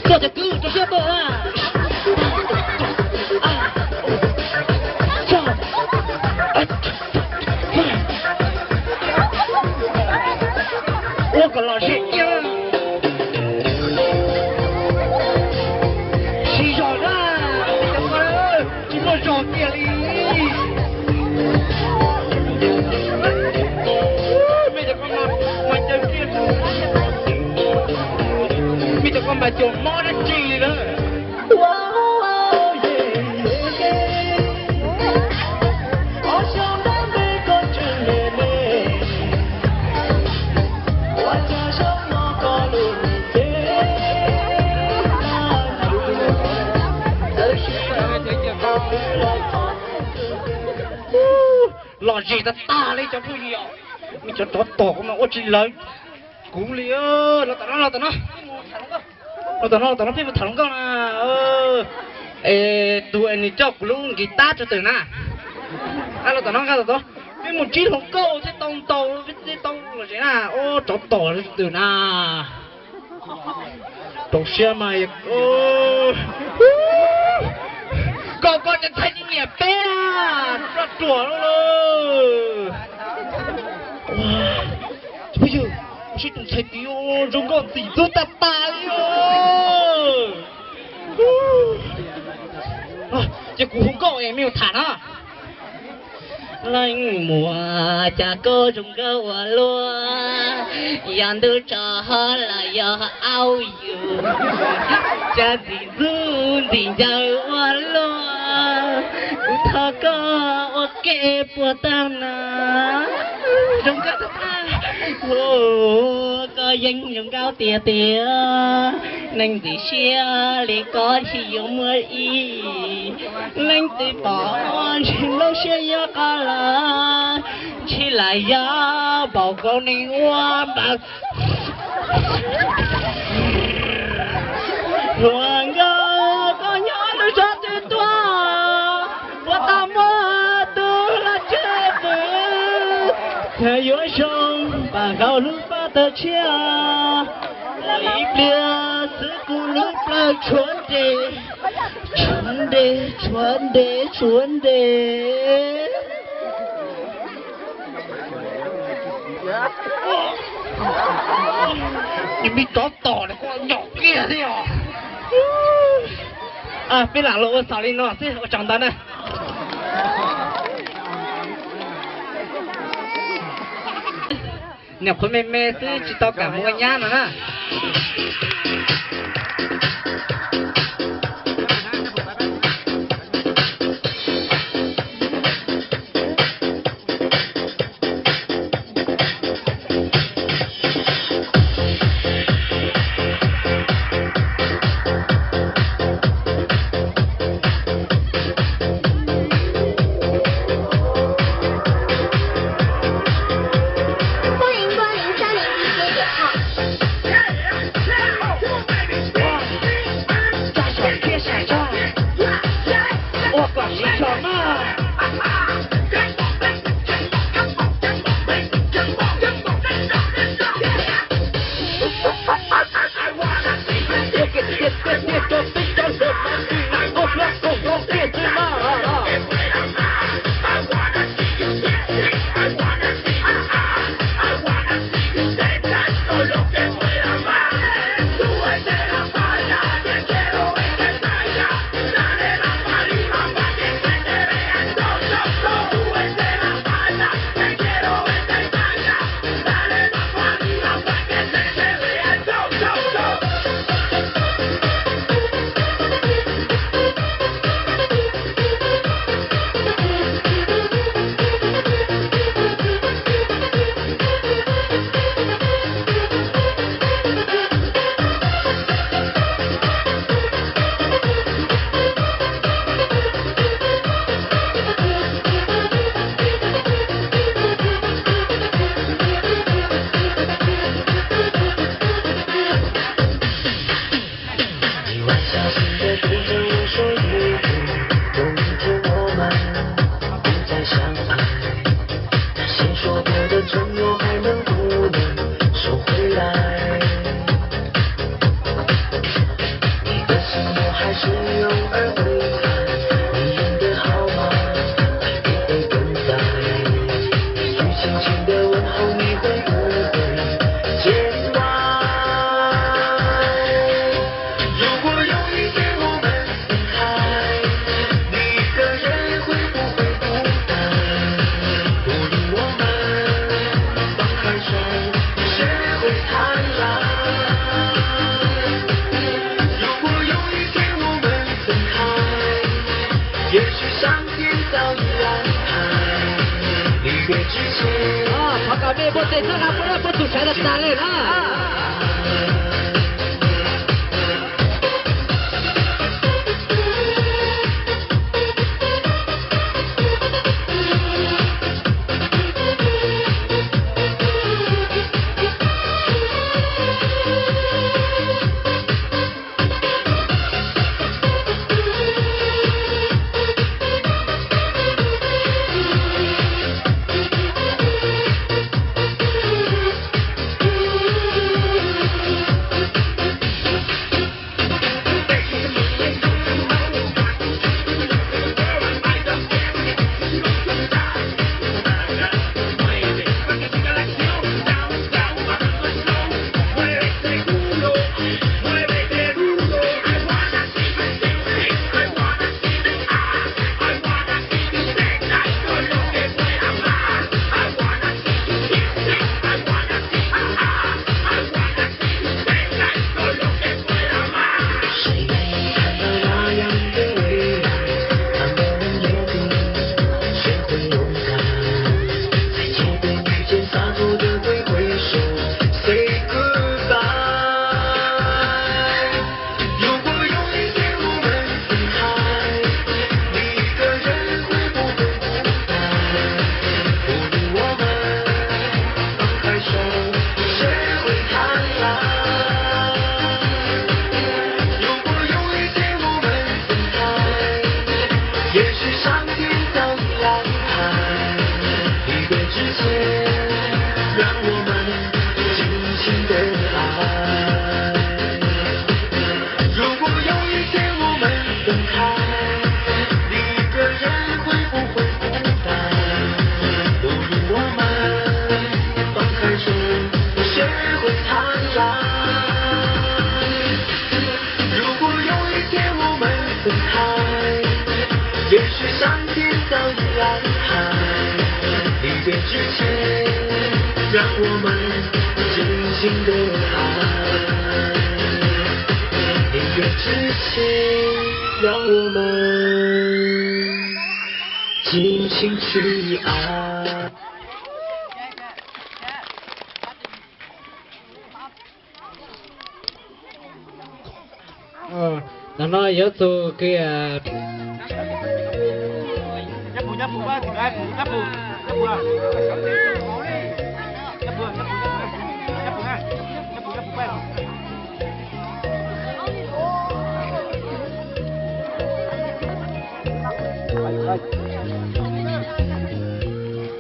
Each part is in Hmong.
Koj cov kwv rau siab tuaj na. Ua kom lom zem kiag. Siv zog na, cov ko tsis muaj zog kiag li. Mej cov ko mas caws kiag, mej cov ko mas caws mob dab tsi li na. Lom zem tag tag li cov phooj ywg. Mej cov tsov tom kuv mas ua tsis lawv kuv li. Los tom no, los tom no, los tom no, los tom no peb mus tham hluas nkauj na. Es tus es nws coj kuv lub nkis tab tso twm na. Los tom no, los tom no, peb mus ntsib hluas nkauj thiaj tau ntaus, peb thiaj tau lom zem na. Ua tsov tom twm na. Rau siab mas, koj koj cov ntxhais tsis nyiam peb, roj ruam lawm. Phooj ywg, saib tus ntxhais tid zoo nkauj ntxim ntxub tag tag li. Ces kuv hu nkauj es mej mus tham na. Leej muam, cas koj zoo nkauj ua luaj, yog ntuj tso los yog aub yug, cas ntxim ntxub ntxim ncaws ua luaj, kuv thov koj ua ke puas tau na? Zoo nkauj tag tag, koj yeej zoo nkauj tiag tiag. Neeg ntxim siab li koj tsis yuav muaj ib leej twg pom, ntshai nplooj siab yuav qab lawm, tsis lam yog npaum nkaus neeg ua npaws. Hluas nkauj koj nyob lub zos twg tuaj, puas tau muaj tus hlub tshwm tus, txawm yuav zoo npaum nkaus lub pob tawg tshiab, los ib pliag xwb kuv lub plawv tshuav nres, tshuav nres, tshuav nres, tshuav nres. Yus me tsov tom ne, koj nyom kiag thiab os. Peb lam los ua xaus li no xwb, ua tsaug ntau na. Niam qhuav me me xwb tsis tau kam mus ua nyab no na. Thov kom mej npuaj tes txhawb nqa puab, puab tus sawv daws tas le na. 上天早已安排，离别之前，让我们尽情的爱。离别之前，让我们尽情去爱。 Ntawm no yuav txug kws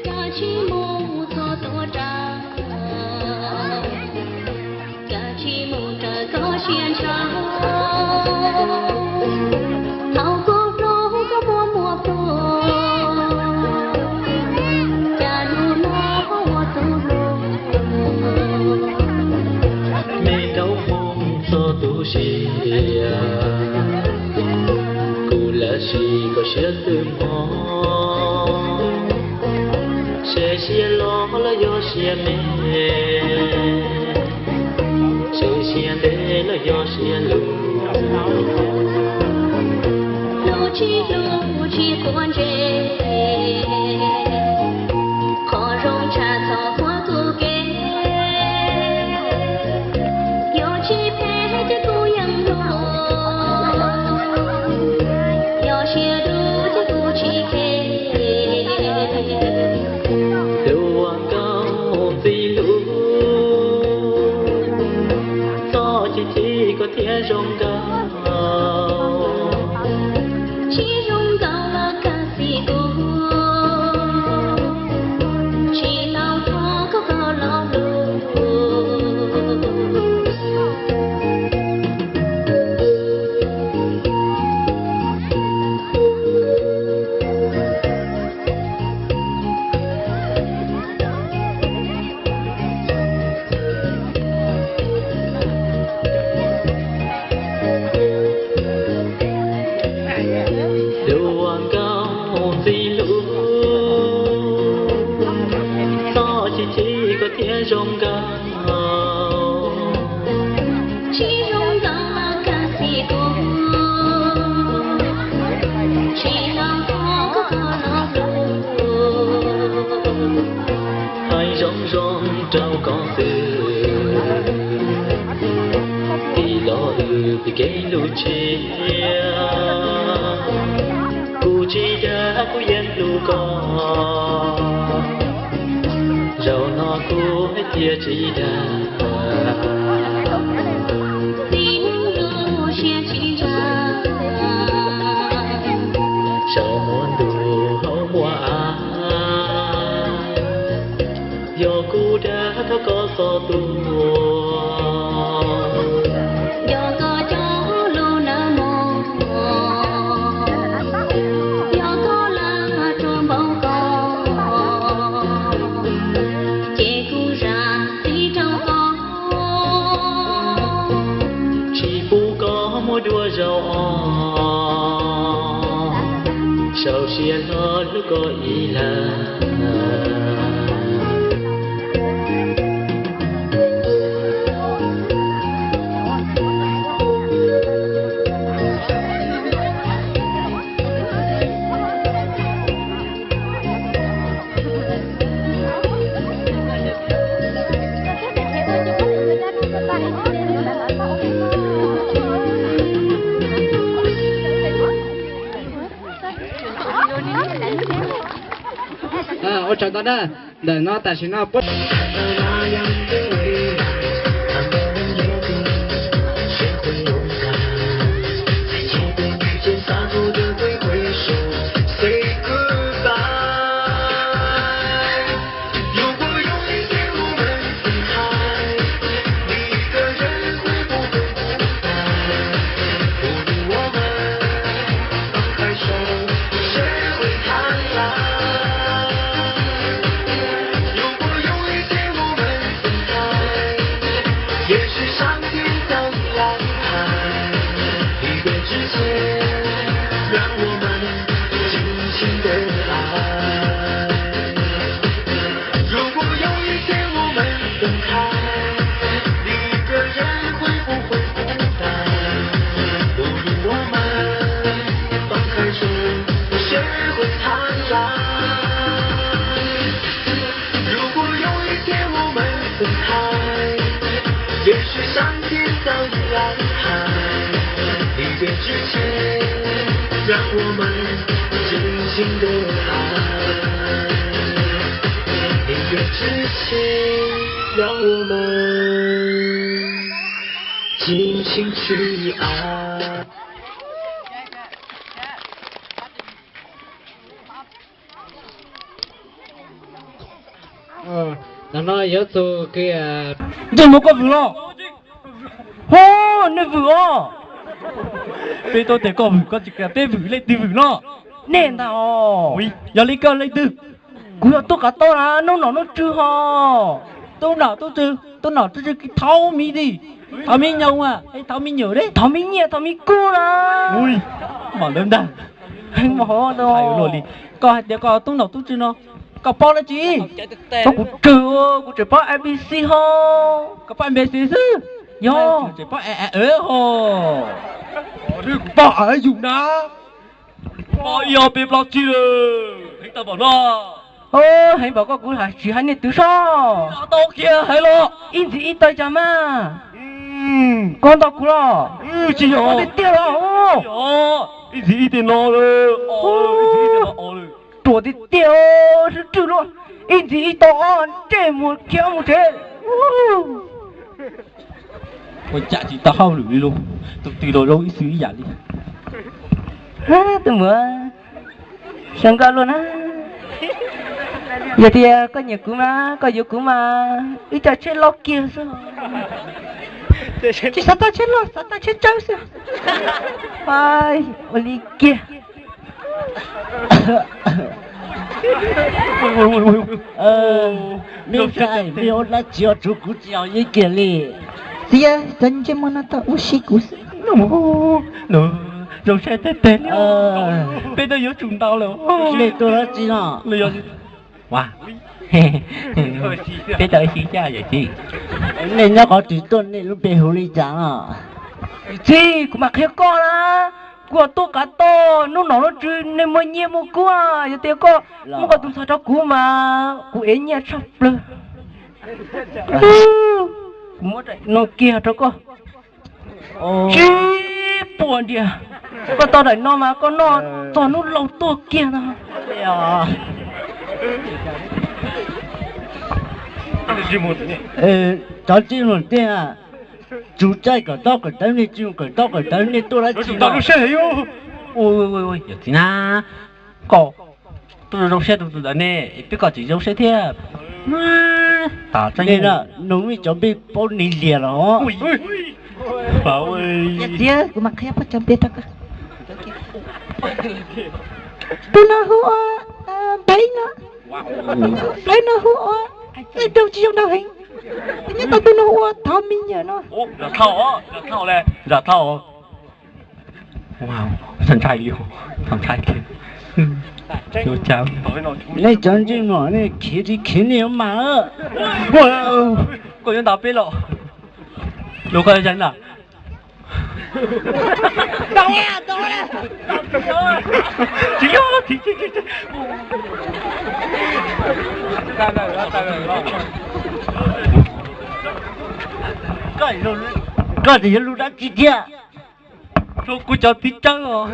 Koj tsis mus txog tuav rawv, koj tsis mus raws koj siab ntshaw. Thaum kuv hlub koj muaj muaj plhu, cas hnub no ua txuj hlub. Me nraub moog txog tu siab, kuv lawv sim koj siab xwb mog. Saib siab loj los yog siab me, saib siab ntev los yog siab luv. Hlub tsis hlub tsis quav ntsej, qhov zoo tshaj txhob quav kuv kev. Yog tsis phem ces kuv yeej hlub, yog siab dub ces kuv tsis khe. Hlub ua nkauj ntxim hlub, txhob chim chim koj thiaj zoo nkauj. Tsis zoo nkauj los kawg xim kuv, tsis tau thuam koj koj los lus. Hlub ua nkauj ntxim hlub, txhob chim chim koj thiaj zoo nkauj. Tsis zoo nkauj los kawg xim kuv, tsis tau thuam koj koj los lus. Hais zoo zoo rau koj xwb, tij laug wb txij kev lub tshiab. Kuv tsis dag kuv yeej hlub koj, zaum no kuv hais tias tsis dag. Txij hnub no siab tsis ntsa, saum muaj ntuj hauv muaj av. Yog kuv dag thov koj txhob tuag, yog koj cov lus nawb mog, yog koj lawv rua npaum ko, ces kuv zam txim rau koj. Tsis pub koj muaj dua zaum os, sau siab hlo hlub koj ib leeg. Ua tsaug ntau na, ntawm no tam sim no puab 也许上天早已安排，离别之前，让我们尽情的爱。离别之前，让我们尽情去爱。 Ntawm no yuav txug kws, ntsej muag koj vwm los? Hu, nej vwm os. Peb tuaj tias koj vwm koj tsis kam peb vwm, leej twg vwm no? Nej ntag os. Yog li koj leej twg? Kuv yog tub qav toj na, nub nom nub tswv ho. Tub nom tub tswv, tub nom tub tswv thauv miv tij, thauv miv nyoos, thauv miv nyuam, thauv miv nyiaj thauv miv kub na. Ui, mam ntawd ntag. Heev mas hov. Koj hais tias koj tub nom tub tswv no, koj paub dab tsi? Paub kuv tsawg, kuv tseem paub A B C ho. Koj paub A B C xwb? Yog. Tseem paub A A ho. Kuv paub A yus na. Paub ib ob peb plaub tsib lawm, heev tau npaum no. Heev npaum koj kuv tsis hais niaj twv soj. Tau kiag hais los. Ib ntxiv ib tau cas mas. Koj ntaus kuv los? Tsis yog. Tiag tiag los? Ib ntxiv ib teg no lawm. Ruam tiag tiag, sib rwg luaj. Ib ntxiv ib tau ob ntsej muag khiav mus tsev. Ua cas tsis tau hauj lwm li lauj, tus twg los zoo ib xwb ib yam li. Tus muam, xyov nkauj luaj na. Yog tias koj nyiam kuv mas koj yuav kuv mas wb coj tsheb loj kiag xwb. Tsis xav tau tsheb loj, xav tau tsheb tsawb xwb. Ua li kiag. Mej saib mej ua dab tsi tsuav kuv tsis haus yeeb kiag li. Txiv, cov ntsej muag no tau ua si kuv xwb. Zoo saib tag tag li. Peb twb yuav tsum ntau lawm. Nej tuaj dab tsi no? Peb tau ib xib xyaj yawm txiv. Nej nyob qhov twg tuaj, nej lub npe hu li cas no? Txiv, kuv mam qhia koj na. Kuv tuaj qav toj, nub nom nub tswv nej muaj nyiaj muaj kub, yog tias koj muab koj tus ntxhais rau kuv mas kuv ev nyiaj tshaj plaws. Kuv muab daim no kiag rau koj. Tsib puas ntias. Koj tau daim no mas koj noj txog hnub laus tuag kiag ntag. Cov ntsej muag tej, tsum tsaij kawm ntaub kawm ntawv, nej tsis kawm ntaub kawm ntawv, nej tuaj dab tsi no? Yawm txiv na, koj tuaj zoo siab tus ntawd ne, peb koj tseem zoo siab thiab. Nej na, nug nej cov npe paub neeg liag los. Yawm txiv, kuv mam qhia peb cov npe rau koj. Tus no hu ua Npaiv no, Npaiv no hu ua, rau tsis zoo rau heev. Nyob tau tus no hu ua Thov Me Nyuam no. Ntshai li, ntshai kiag. Nej cov ntsej muag nej khiav tsis khiav nej yuav mas. Koj yuav ntaus peb los? Lus koj yog ntag. Koj tseem yuav lus dab tsi thiab? Rau kuv cov txiv tsawb os.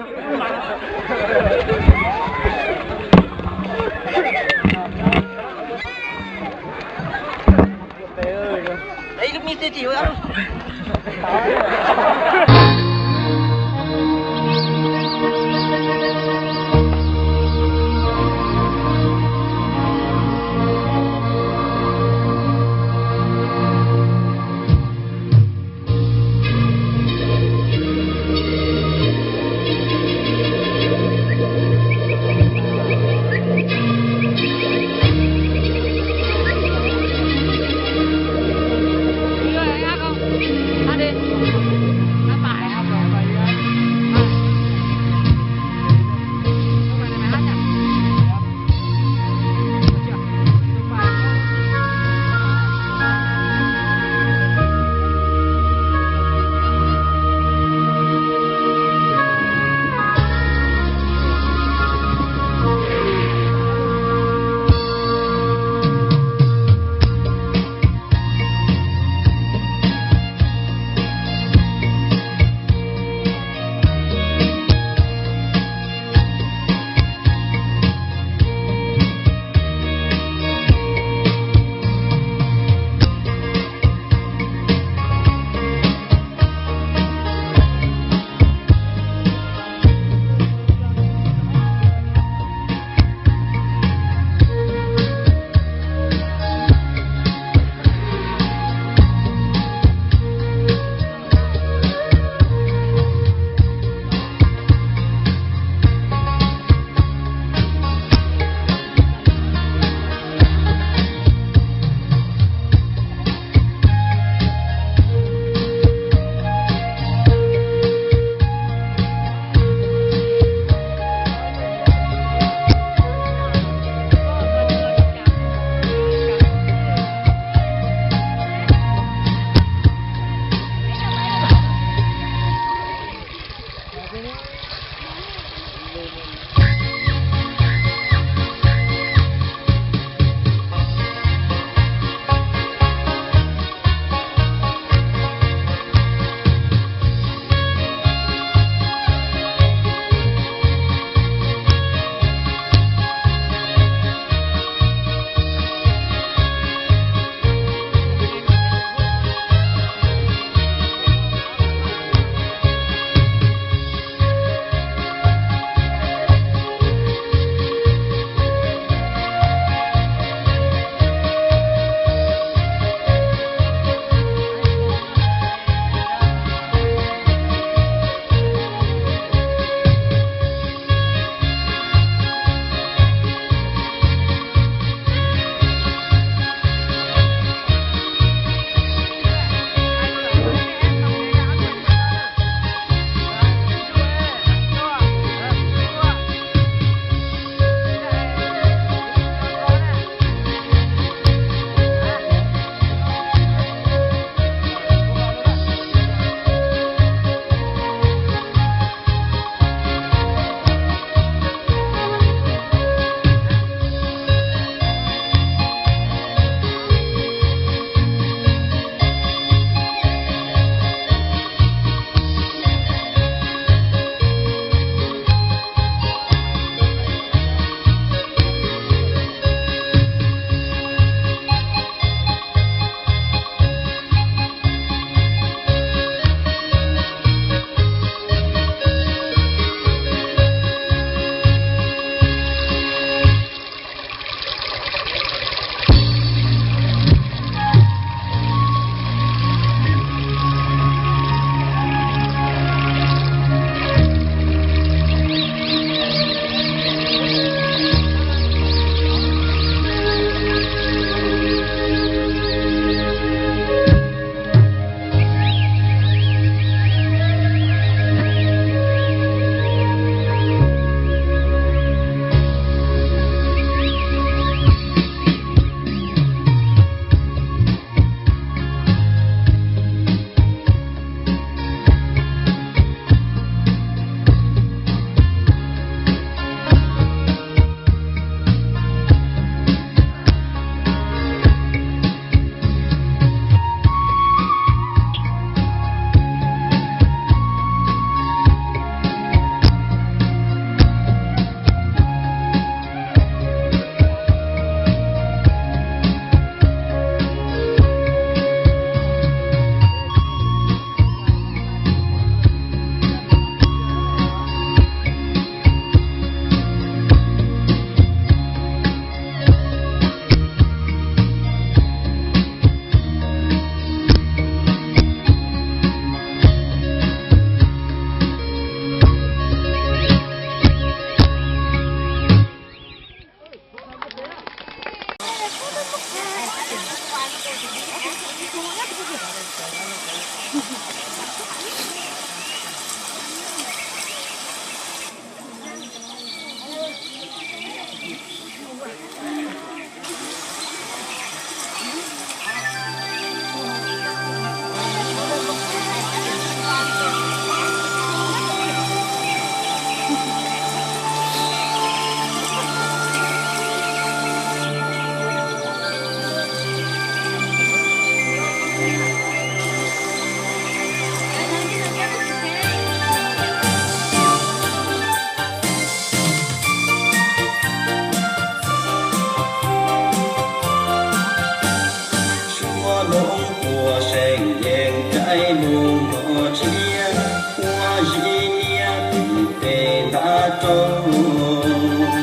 Peb mus nrog tshiab ua zis niam tim pem nram roob,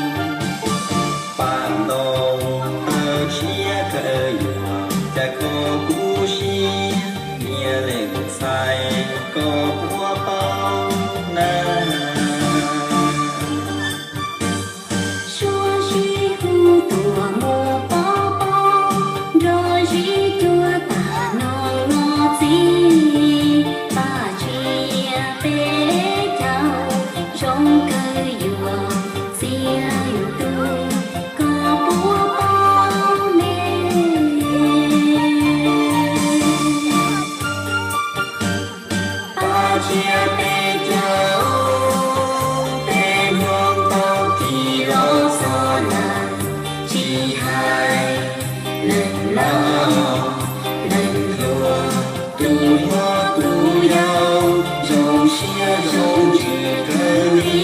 pam ntaus taw tshiab kawg yuav, cas koj kub siab niam leej ntxhais koj puas paub na. Suav sib hu tuaj muab pov pob, nrog zib cuab tag no los txij, pab tsia peb caug zoo kawg yuav, txiv yus tus koj puas paub me. Pab tsia peb caug, peb hmoob tau kis los txog lawm, tsis hais leej laus leej hluas, tus hluas tus yau, zoo siab zoo ntsws kawg li.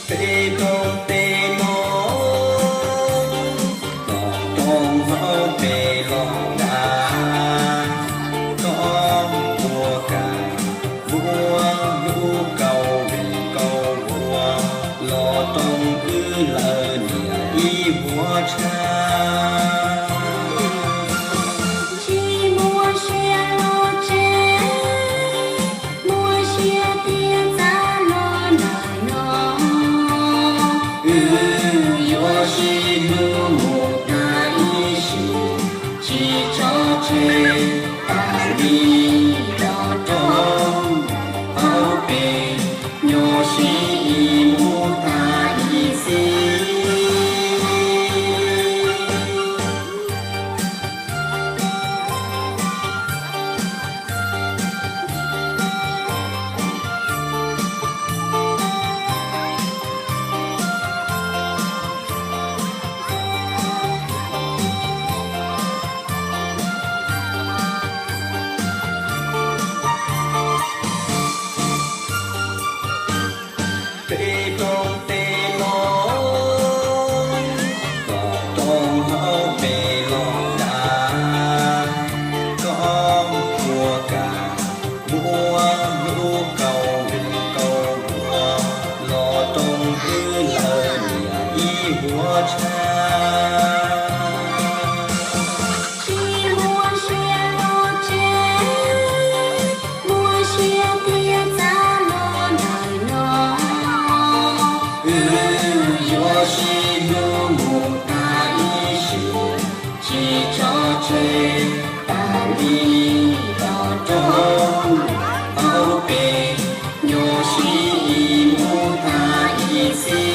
Peb roob teb no, tom roob hauv pes los nrad, koj puas kam muab lub kaus vij kaus vuas los roos wb lawv niam ib vuag tshab. Tsis muaj siab los tseg, muaj siab tiag txav los ntawm no. Wb yuav sib hlub mus tag ib sim, tsis tso tseg tas li los rau hauv pes, nyob sib ib mus tag ib txhis. Peb roob teb no, tom roob hauv pes los nrad, koj puas kam muab lub kaus vij kaus vuas los roos wb lawv niam ib vuag tshab. Tsis muaj siab los tseg, muaj siab tiag txav los ntawm no. Wb yuav sib hlub mus tag ib sim, tsis tso tseg tas li los rau hauv pes, nyob sib ib mus tag ib txhis.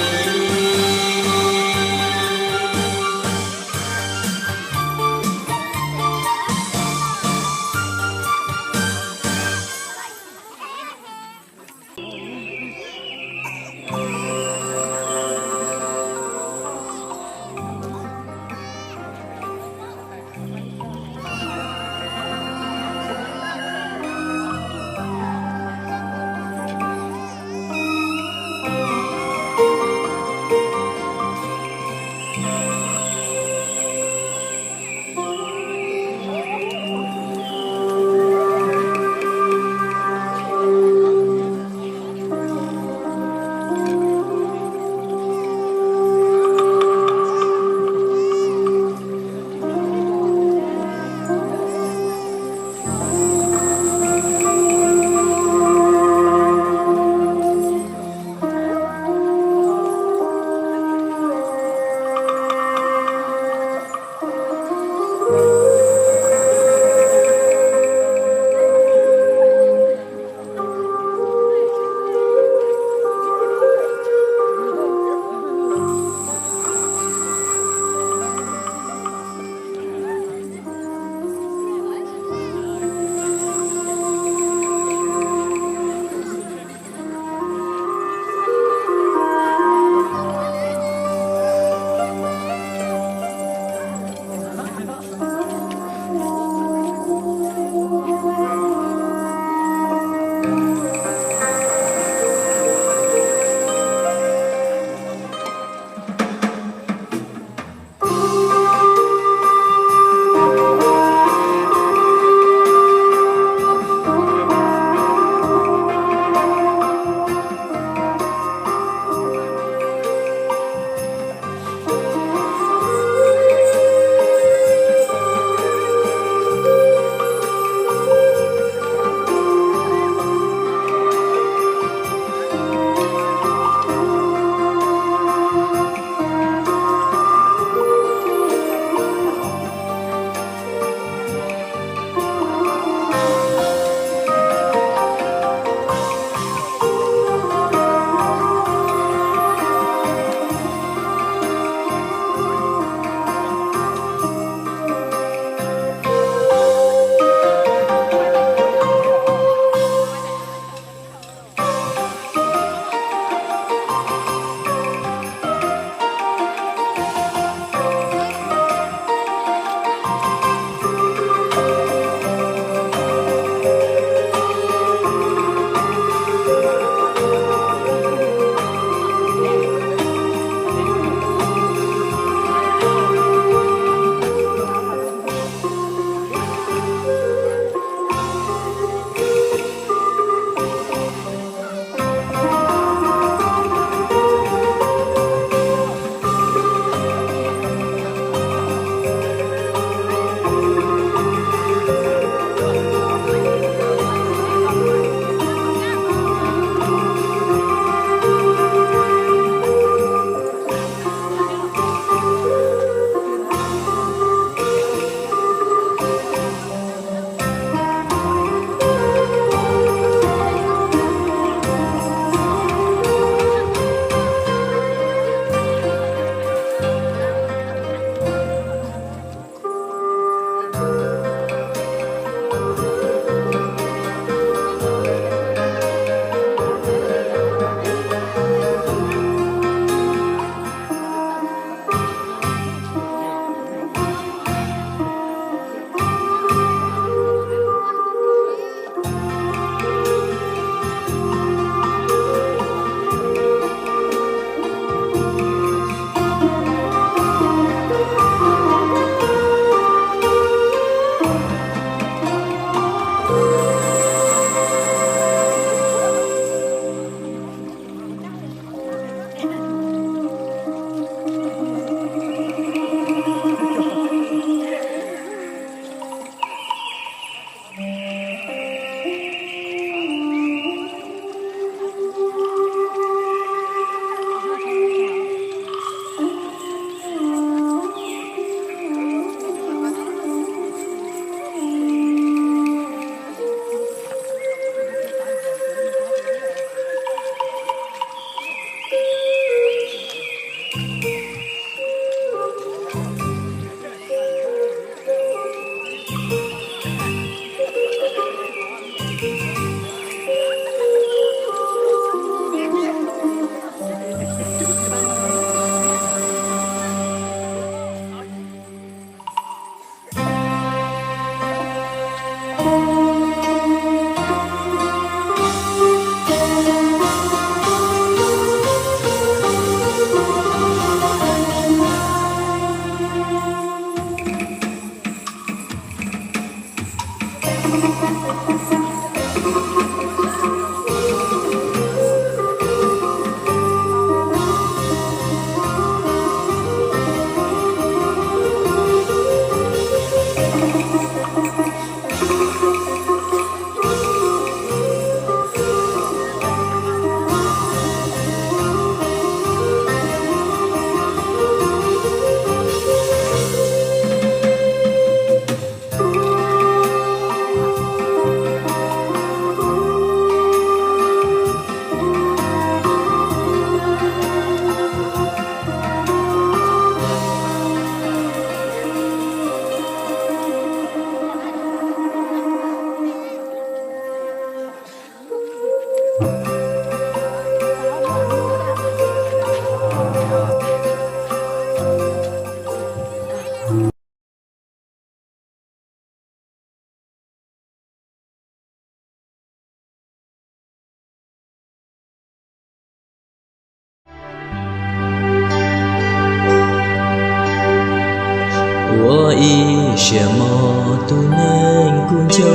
Ua ib siab mog tus neeg kuv nco,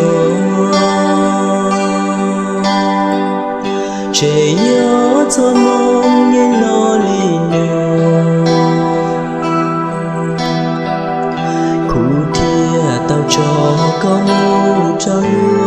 tseem yog txoj hmoo nyeem los li no, kuv thiaj tau tso koj mus rau lub